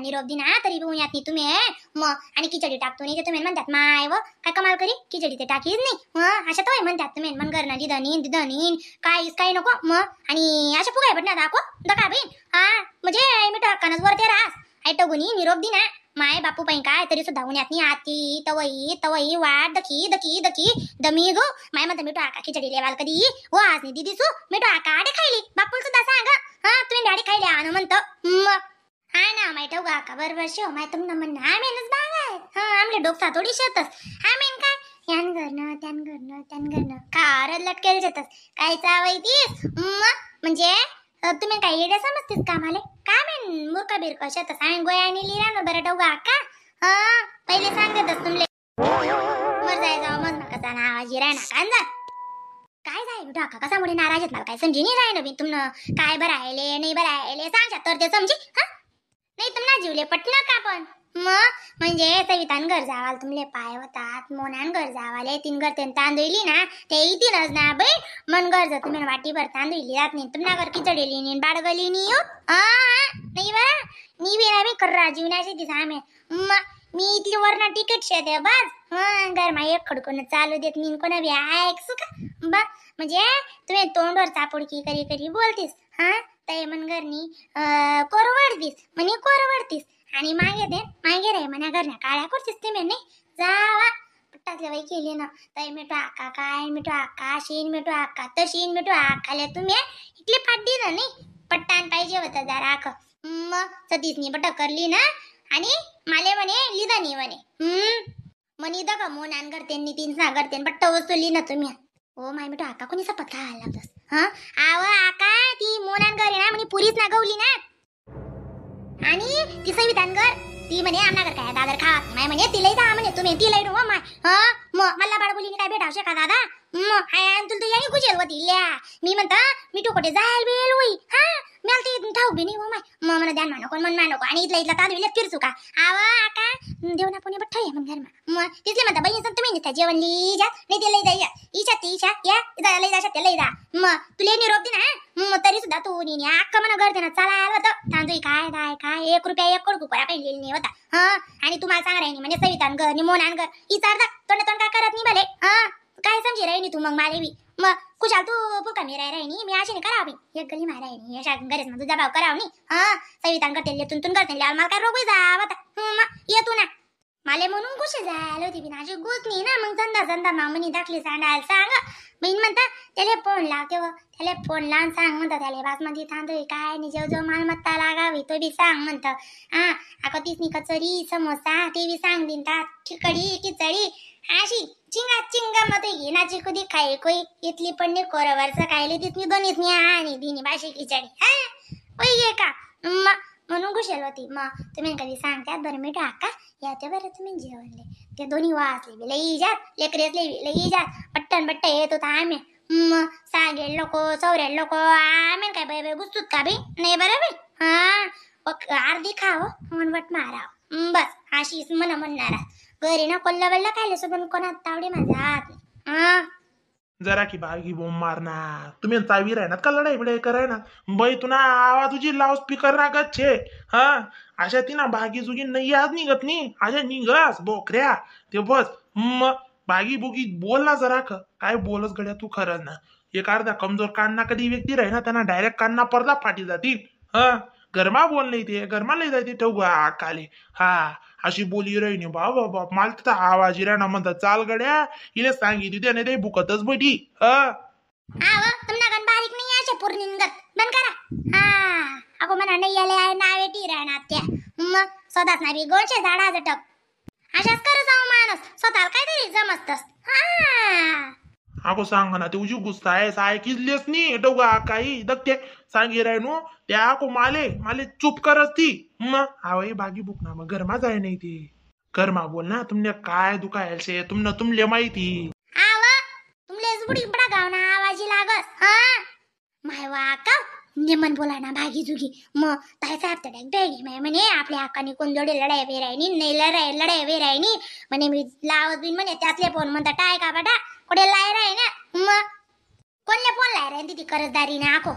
निरोप दिना तरी बी उन्यात नाही तुम्ही. मग आणि खिचडी टाकतो नाही ते तुम्ही म्हणतात माय व काय कमाल करी खिचडी ते टाकीच नाही. मग अशा तोय म्हणतात तुम्ही मन घरनं दिदनीन दिदनीन काहीच काही नको. मग आणि अशा फुगाय पडणार दाखव दका बहीण. हा म्हणजे मी टाकानच वर ते रास आई टगुनी निरोप दिना माय बापू पाहिन काय तरी सुद्धा उन्यात नाही आती तवई तवई वाट दखी दखी दखी दमी गो. माय म्हणता मिठू आका खिचडी लेवाल कधी हो आज नाही दिदी सू मिठू आका आडे खायली बापूल सुद्धा सांग. हा तुम्ही गाडी खायली आणू म्हणतो. मग हा ना माय ठेवू काका बरोबर शेव माय तुमनं म्हणणं आमेनच बाग आहे. हा आमले डोकसा थोडी शेतस आमेन काय यान घरनं त्यान घरनं त्यान घरनं कार लटकेल शेतस काय चावई तीस. मग म्हणजे तुम्ही काय येड्या समजतेस का आम्हाला काय मेन मुरका बिरका शेतस आम्ही गोया आणि लिरा ना बरं ठेवू काका. हा पहिले सांगतेस तुमले मर जाय जाऊ मग नका जाना आवाज राय ना कान जा काय जाय मिठू आका कसामुळे नाराज आहेत मला काय समजी नाही राय नवीन तुमनं काय बरं राहिले नाही बरं राहिले सांगशा तर ते समजी. हा नाही तुमना जीवले पटलं का पण मग म्हणजे सवितान घर जावाल तुमले पाय होतात मोनान घर जावाले तीन घर ते तांदुळली ना ते इतीनच ना बाई मन घर जा तुम्ही वाटीभर तांदुळली जात नाही तुमना घर खिचडीली नाही बाडगली नाही हो. नाही बा मी बी ना बी कर्रा जीवनाची दिसा आम्ही मी इथली वरना तिकीट शेते बस. हा घर मा एक खडकून चालू देत नाही कोणा बी ऐक सुका बा म्हणजे तुम्ही तोंडवर चापुडकी करी करी बोलतीस. हा तय मन घरनी कोरवडतीस म्हणे कोरवडतीस आणि मागे दे मागे रे म्हणा घरण्या काळ्या करतीस तुम्ही नाही जावा पट्टातल्या बाई केली ना तय मिठू आका काय मिठू आका शीन मिठू आका तशीन मिठू आकाले तुम्ही इथली फाटी ना नाही पट्टान पाहिजे होतं जरा आक मग सतीसनी पट करली ना आणि माले म्हणे लिदा नाही म्हणे म्हणे दगा मोनान करते नितीन सागरते पट्ट वस्तू लिहिना तुम्ही. ओ my मिठू आका कोणी सपत खायला लागतस. हा आव आका ती मोनान घर आहे ना म्हणे पुरीच ना गवली ना आणि ती सवितान घर ती म्हणे आमना घर काय दादर खात नाही म्हणे तिलाही जा म्हणे तुम्ही तिलाही हो माय. हा मग मला बाळबुलीने काय भेटावशे का दादा मग हाय आणि तुला तर यानी गुजेल होती ल्या मी म्हणता मिठू कुठे जायल बेल होई. हा मला ते ठाऊक बी नाही हो माय मग मला ध्यान मानो कोण मन मानो आणि इथला इथला तांदूळ फिरसू का आव आका देवना पुणे बठ्ठ आहे मग घरमा मग तिथले म्हणता बहिणी सण तुम्ही निघता जेवण ली जा नाही ते लई जा इच्छा ती इच्छा या लई जा ते लई जा मग तुला निरोप दे ना मग तरी सुद्धा तू नी अक्का म्हणा घर ना चला आलं होतं तांदूळ काय दाय काय 1 रुपया 1 कडकू पडा काही लिहिलं नाही होता. हा आणि तुम्हाला सांग राहिनी म्हणजे सवितान घर नि मोनान घर इचारदा तोंड तोंड काय करत नाही भले. हा काय समजी राहिनी तू मग मालेवी मग कुशाल तू पुरका मी राय राहिनी मी अशी नाही करावी एक गली मारायनी अशा गरज मग तुझा भाव कराव नी. हा सवितान करते तुन तुन करते मला काय रोग जावा मग ये तू ना माले म्हणून कुशे जायला होती बिना अशी गुत नाही ना मग धंदा धंदा मामनी दाखली सांडायला सांग बहीण म्हणता त्याला फोन लावते व त्याला फोन लावून सांग म्हणता त्याला बासमती तांदूळ काय आणि जेव जो मालमत्ता लागावी तो बी सांग म्हणतं. हा अगं तीच कचोरी समोसा ते बी सांग दिनता खिचडी खिचडी अशी चिंगा चिंगा मध्ये घेण्याची कधी खाई कोई इथली पण नाही कोरवरचं खायली तिथनी दोन्हीच नाही आणि दिनी बाशी खिचडी. हा ओय का मग म्हणून घुसेल होती मग तुम्ही कधी सांगतात बरं मिठू आका या ते बरं तुम्ही जेवणले ते दोन्ही वाचले बी लई जात लेकरेसले बी लई जात पट्टन पट्ट येत होता आम्ही मग सांगेल नको सवरेल नको आम्ही काय बाई बाई घुसतोत का बाई नाही बरं बाई. हा अर्धी खाव वट माराव बस अशीच मन म्हणणार घरी ना कोल्हा बल्ला खायला सोबत कोणात तावडी माझ्या हात. हा जरा की बागी बोंब मारणार तुम्ही चावी राहणार का लढाई बिडाई कराय ना बाई तुना आवाज तुझी लाऊड स्पीकर ना गच्छे. हा अशा ती ना भागी जुगी नाही आज निघत नाही अशा निघस बोकऱ्या ते बस मग भागी बुगी बोल ना जरा काय बोलस गड्या तू खरंच ना एक अर्धा कमजोर कान्ना कधी व्यक्ती राही ना त्यांना डायरेक्ट कान्ना पडदा फाटी जातील. हा गरमा बोल नाही ते गरमा लई जायते ठेवू काले. हा अशी बोली राही बाबा बाप मला तर आवाज ना म्हणतात चाल गड्या हिला सांगितली त्याने ते भुकतच बैठी. हा तुमना बारीक नाही अशा पूर्णिंगत बंद करा. हा अगो म्हणा नाही आले नावे राहणार त्या मग स्वतःच नाही गोडशे झाडा झटक अशाच कर जाऊ माणूस स्वतःला काहीतरी जमतस. हा अगो सांग ना ते उजी गुस्सा आहे ऐकितलीस नी डोगा काही दगते सांगी रायनू त्या को माले माले चुप करस ती मग आवई बागी बुक ना मग घरमा जाय नाही ती घरमा बोल ना तुमने काय दुखायचे तुमनं तुमले माहिती आव तुमले बुडी बडा गाव ना आवाजी लागस. हा माय वाका निमन बोला ना भागी जुगी मग ताई साहेब तर बॅगी माय म्हणे आपल्या हक्काने कोण जोडे लढाई वेरायनी नाही लढाई लढाई वेरायनी म्हणे मी लावत बिन म्हणे त्यातले फोन म्हणता टाय का बाटा कुठे लाय राय ना मग कोणले फोन लाय राय तिथे करजदारी ना आखो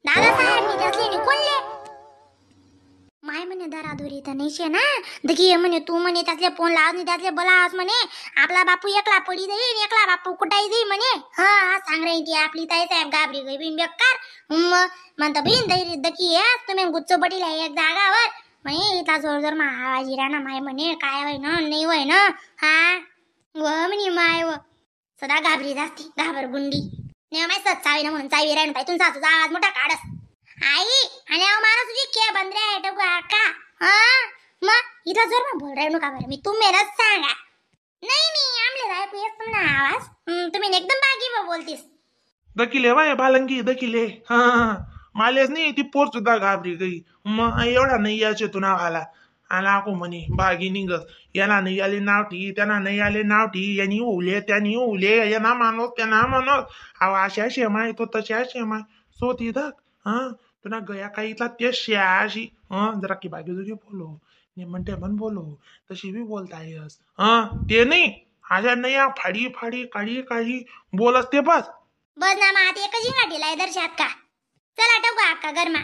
दादा साहेब मी त्यातले नी कोणले माय म्हणे दरादुरी तर नाही शे ना. दगी म्हणे तू म्हणे त्यातले फोन लाव नाही त्यातले बोलास म्हणे, आपला बापू एकला पडी जाईन, एकला बापू कुठाई जाई म्हणे. हा हा सांग रे ती आपली ताई साहेब घाबरी गई बिन बेकार. मग म्हणता बिन दैरी दकी आहे तुम्ही गुच्छ पडीला एक जागावर म्हणे, इथला जोर जोर मा आवाज इरा ना माय म्हणे, काय होय ना नाही होय ना. हा व म्हणे माय व सदा घाबरी जास्ती घाबर गुंडी नाही माय सत चावी ना म्हणून चावी राहिन पाहिजे, तुमचा तुझा आवाज मोठा काढस आई. आणि अहो मारा तुझी के बंदरे आहे टकू आका. हा मग इथं जोर मग बोल राहिलो का बरं मी, तुम्ही सांगा. नाही नाही आमले ऐकू येत तुम्हाला आवाज. तुम्ही एकदम बागी बोलतीस. दकिले बाय बालंगी दकिले. हा मालेच नाही ती पोर सुद्धा घाबरी गई. मग एवढा नाही यायचे तू नावाला आणि आको म्हणे बागी निघस, यांना नाही आले नावठी, त्यांना नाही आले नावठी, यांनी उले त्यांनी उले, यांना मानोस त्यांना मानोस. अहो अशा शेमाय तो तशा शेमाय सो ती धक. हा तुला गया काही इथला ते श्याशी. हा जरा की बागी जुगी बोलो ने म्हणते मन बोलो तशी बी बोलता येस. हा ते नाही अशा नाही फाडी फाडी काळी काळी बोलस ते बस. बस ना मग आता एकच हिंगाटीला दर्शात का. चला टाकू अक्का गरमा.